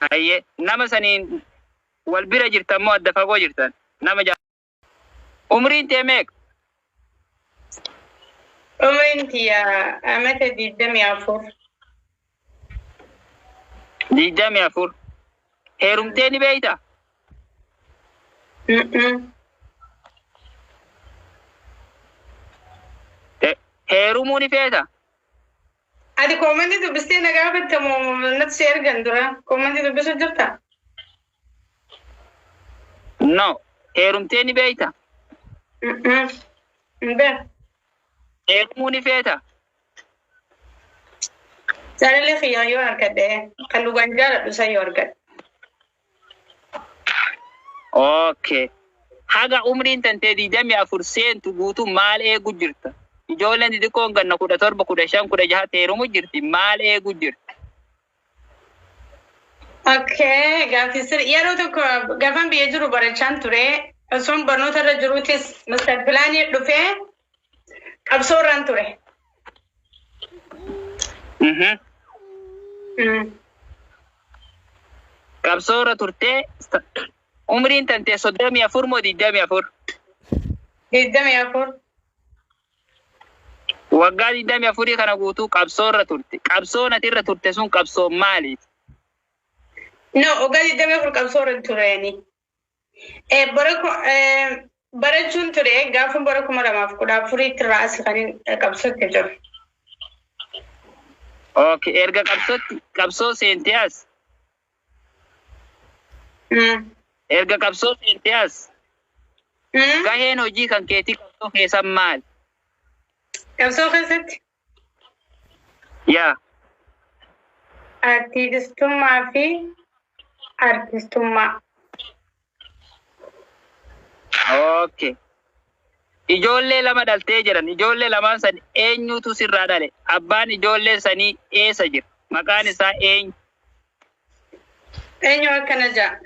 Hayyee, nama saniin wal bira jirtan moo adda fagoo jirtan? Nama jaa Umriin tee meeqa? Umriin tiyya amata 24. 24. Heerumtee ni beeyta? Mm-mm. Heerumuu ni feeta? Ati koomantii dubbistee na gaafatta moo natti si ergan dura? Koomantii dubbisu jirta? No. Heerumtee ni beeyta? Mm-mm. Hin beeku. Heerumuu ni feeta? Jaalalli kiyya yoo argadhe kan dhugaan jaaladhu san yoo argadhe. Okay. Haga umriin tantee 24 seentu guutuu maal eegu jirta? Ijoolleen xixiqqoon ganna 17, 15, 16 heerumu jirti. Maal eegu jirta? Okay, gaaffii sirrii. Yeroo tokko gaafan biyya jiru barachaan ture. Osoon barnoota irra jiruutis master pilaanii dhufee qabsoo irraan ture. Qabsoo irra turtee umriin tantee 34 moo 24? 24. Waggaa 24 kana guutuu qabsoo irra turte. Qabsoon ati irra turte sun qabsoo maaliiti? No, waggaa 24 qabsoo irra tureeni. Barachuun ture gaafa bara 2014tti irraa as kan qabsootti jiru. Okay, erga qabsootti qabsoo seentee as erga qabsoo seentee as gaheen hojii kan keetii qabsoo keessan maali? Qabsoo keessatti Yaa. Artiistummaa fi artistummaa. Okay. Ijoollee lama dhaltee jedhan. Ijoollee lamaan san eenyutu sirraa dhale? Abbaan ijoollee sanii eessa jira? Maqaan isaa eenyu? Eenyu akkana ja'a?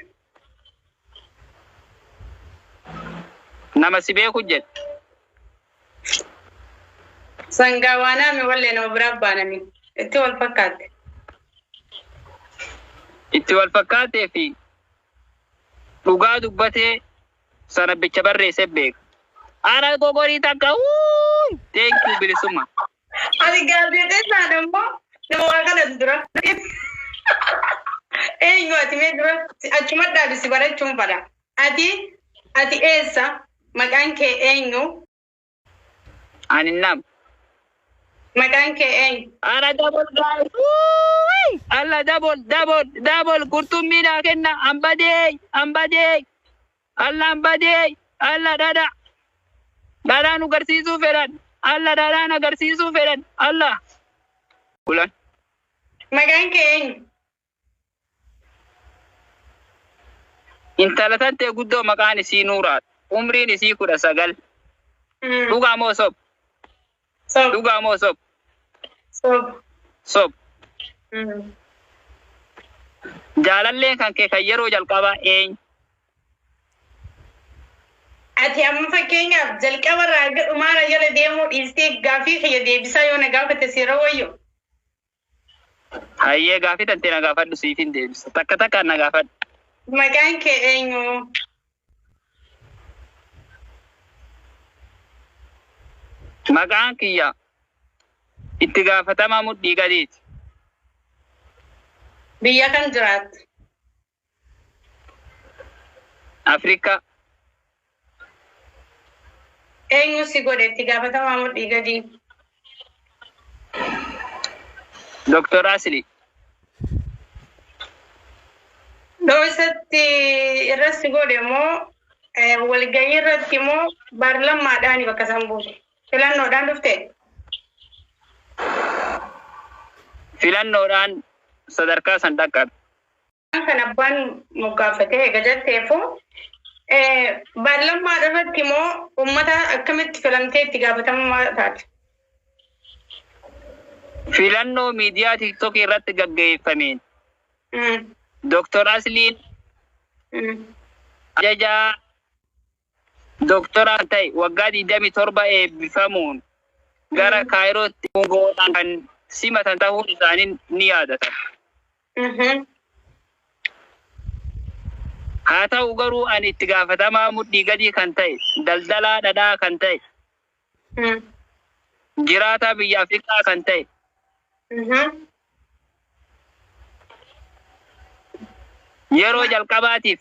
Nama si beeku jedhe. Sangaa waanaami wallee nama biraa baanami. Itti wal fakkaatte. Itti wal fakkaatee fi dhugaa dubbatee sana bicha barreessee beeka. Ara gogorii takka wuuy! Thank you, bilisummaa. Ati gaazexeessaan immoo nama waa kadhatu dura. Eenyu ati mee dura achuma dhaabi si barachuun fadha. Ati eessa? Maqaan kee eenyu? Ani nama. Maqaan kee eenyu? Ara double guys. Wuuy! Alla double, double, double, qurxummii naa kenna, ambadee, ambadee, alla ambadee, alla dhadha. Dhadhaa nu garsiisuu fedhan. Alla dhadhaan agarsiisuu fedhan. Alla. Kulan. Maqaan kee eenyu? Intala tantee guddoo maqaan isii Nuuraadha. Umriin isii 19. Dhugaa moo sob? Sob. Dhugaa moo sob? Sob. Sob. Jaalalleen kan kee kan yeroo jalqabaa eenyu? Ati amma fakkeenyaaf jalqaba irraa hanga dhumaara jala deemuu dhiistee gaaffii kiyya deebisaa yoo na gaafate seera wayyo. Hayyee, gaaffii tantee na gaafadhu, siifin deebisa. Takka takkaan na gaafadhu. Maqaan kee eenyu? Maqaan kiyya itti gaafatamaa mudhii gadiiti. Biyya kam jiraatta? Afrikaa. Eenyu si godhe itti gaafatamaa mudhii gadii? Dr. Asli. Dhoosatti irra si godhe moo walgahii irratti moo baarlammaadhaani bakka isaan buuse? Filannoodhaan dhufte? Filannoodhaan sadarkaa san dhaqqabe. Kan abbaan moggaafatee eega jetteefu baarlammaa irratti moo uummata akkamitti filamtee itti gaafatamummaa taate? Filannoo miidiyaa TikTokii irratti gaggeeffameen Dr. Asliin ajajaa doktora ta'e waggaa 27 eebbifamuun gara Kaayirootti hungoodhaan kan simatan ta'uun isaanii ni yaadatama. Haa ta'u garuu ani itti gaafatamaa mudhii gadii kan ta'e, daldalaa dhadhaa kan ta'e, jiraataa biyya Afrikaa kan ta'e, yeroo jalqabaatiif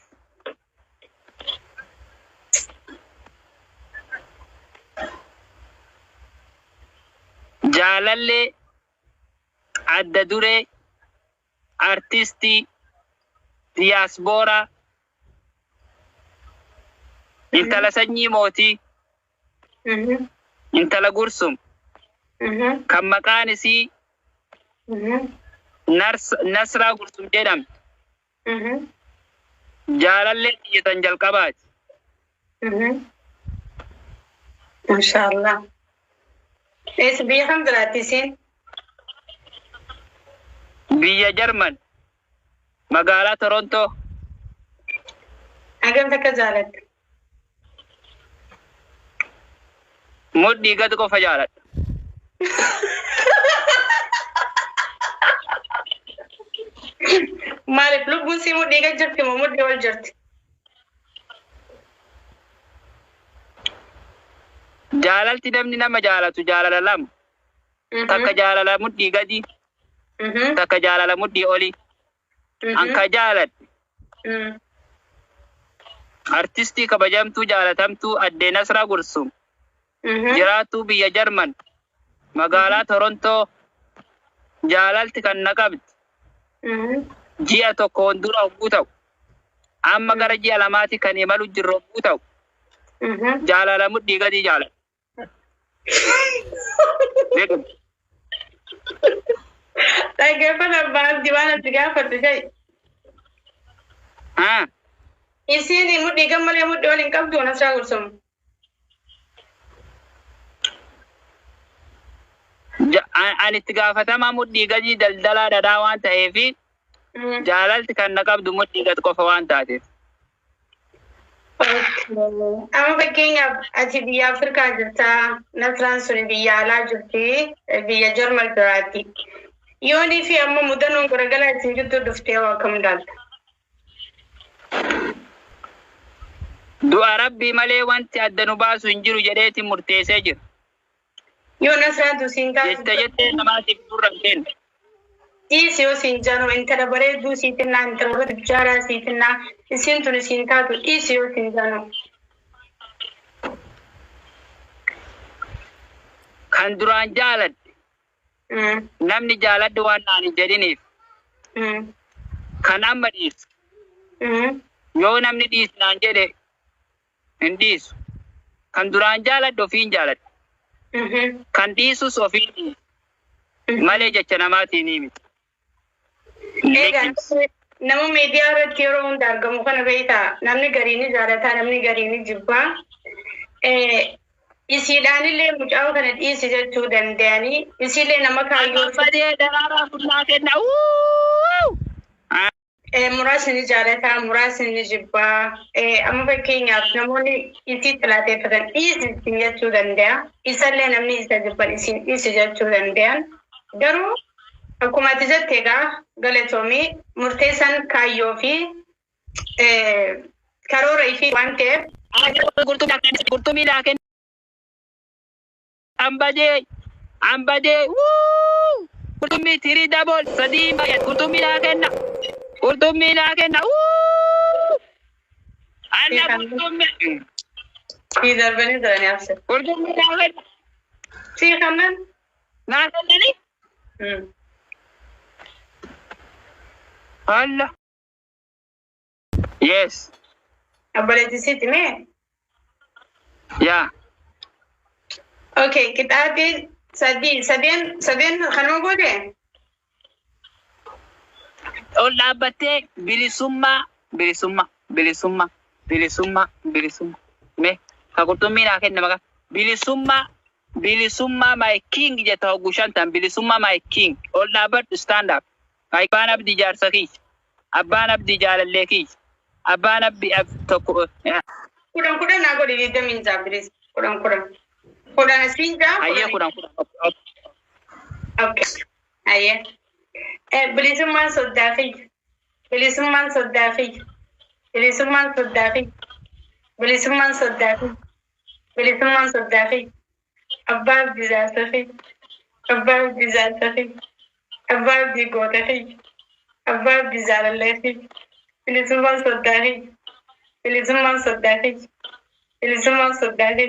jaalallee adda duree artistii diyaaspooraa intala sanyii mootii, intala Gursum, kan maqaan isii Nasraa Gursum jedhamtu, jaalallee xiyyetan jalqabaati. Mashallah. Eessa, biyya kam jiraatti isiin? Biyya Jarman, magaalaa Torontoo. Hagam takka jaalatta? Mudhii gad qofa jaaladha. Maaliif, lubbuun sii mudhii gad jirti moo mudhii ol jirti? Jaalalti namni nama jaalatu jaalala lama. Takka jaalala mudhii gadi, takka jaalala mudhii oli. Anka jaaladhe artistii kabajamtuu jaalatamtuu addee Nasraa Gursum, jiraattuu biyya Jarman, magaalaa Torontoo, jaalalti kan na qabdi ji'a tokkoon dura hogguu ta'u, amma gara ji'a 2ti kan imalu jirru hogguu ta'u, jaalala mudhii gadii jaaladha. Beekamu. Dhaggeeffata, abbaa abdii, waan ati gaafadhu jedhi. Haa. Isiin mudhii gad malee mudhii ol hin qabdu, Nasraa Gursum? Ani itti gaafatamaa mudhii gadii daldalaa dhadhaa waan ta'eefi, jaalalti kan na qabdu mudhii gad qofa waan taateef. Amma fakkeenyaaf ati biyya Afrikaa jirta, Nasraan sun biyya alaa jirti, biyya Jarman jiraatti. Yoonii fi amma mudannoon garagalaa isin jidduu dhuftee waa akkam ilaalta? Du'a Rabbii malee wanti adda nu baasu hin jiru jedheeti murteessee jira. Yoo Nasraan tu siin taatu Jette jettee namaatiif gurra hin kennu. Dhiisi yoo siin jedhu, intala bareedduu siitinnaa, intala tujjaaraa siitinnaa, isiin tun isiin taatu, dhiisi yoo siin jedhu. Kan duraan jaaladhe namni jaaladhu waan naan hin jedhiniif, kan amma dhiisu yoo namni dhiisu naan jedhe hin dhiisu. Kan duraan jaaladhe ofiin jaaladhe. Kan dhiisus ofiin dhiisu. Malee jecha namaatiin miti. Egaa nama miidiyaa irratti yeroo hunda argamu kana beektaa, namni garii ni jaalataa, namni garii ni jibbaa. Isiidhaanillee mucaa kana dhiisi jechuu danda'anii, isiillee nama kaayyoo Badee daraaraa funnaa kenna. Wuu! Muraasni ni jaalataa, muraasni ni jibbaa. Amma fakkeenyaaf namoonni isii xilaateeffatan dhiisi ittiin jechuu danda'a. Isallee namni isa jibban isin dhiisi jechuu danda'an. Garuu akkuma ati jette, egaa galatoomii, murteessaan kaayyoo fi karoora ifii waan ta'eef. Qurxummii naa kenna. Ambadee ambadee, wuu! Qurxummii tirii double sadii baay'at, qurxummii naa kenna. Qurxummii naa kenna. Wuu! Anna qurxummii. Sii darbanii jiranii absir. Qurxummii naa kenna. Sii kannan. Naa kennani. Alla. Yes. Obboleettii siiti mee? Yaa. Okay, qixaatii sadii, sadeen, sadeen kanuma goote? Ol dhaabbattee bilisummaa, bilisummaa, bilisummaa, bilisummaa, bilisummaa. Mee ka qurxummii naa kenna maqaa. Bilisummaa, bilisummaa, my king jetta hogguu shantan, bilisummaa, my king. Ol dhaabbadhu, stand up. Abbaan abdii jaarsa kiyya. Abbaan abdii jaalallee kiyya. Abbaan abdii tokko. 10 10 naa godhi, 26 bilis, 10 10. 10 asiin ja'a. Ayyee, 10 10. Okay. Ayyee. Bilisummaan soddaa kiyya. Bilisummaan soddaa kiyya. Bilisummaan soddaa fi bilisummaan soddaa fi bilisummaan soddaa fi abbaa abdii jaarsa fi abbaa abdii jaarsa fi abbaa abdii goota fi abbaa abdii jaalallee fi bilisummaan soddaa fi bilisummaan soddaa fi bilisummaan soddaa fi.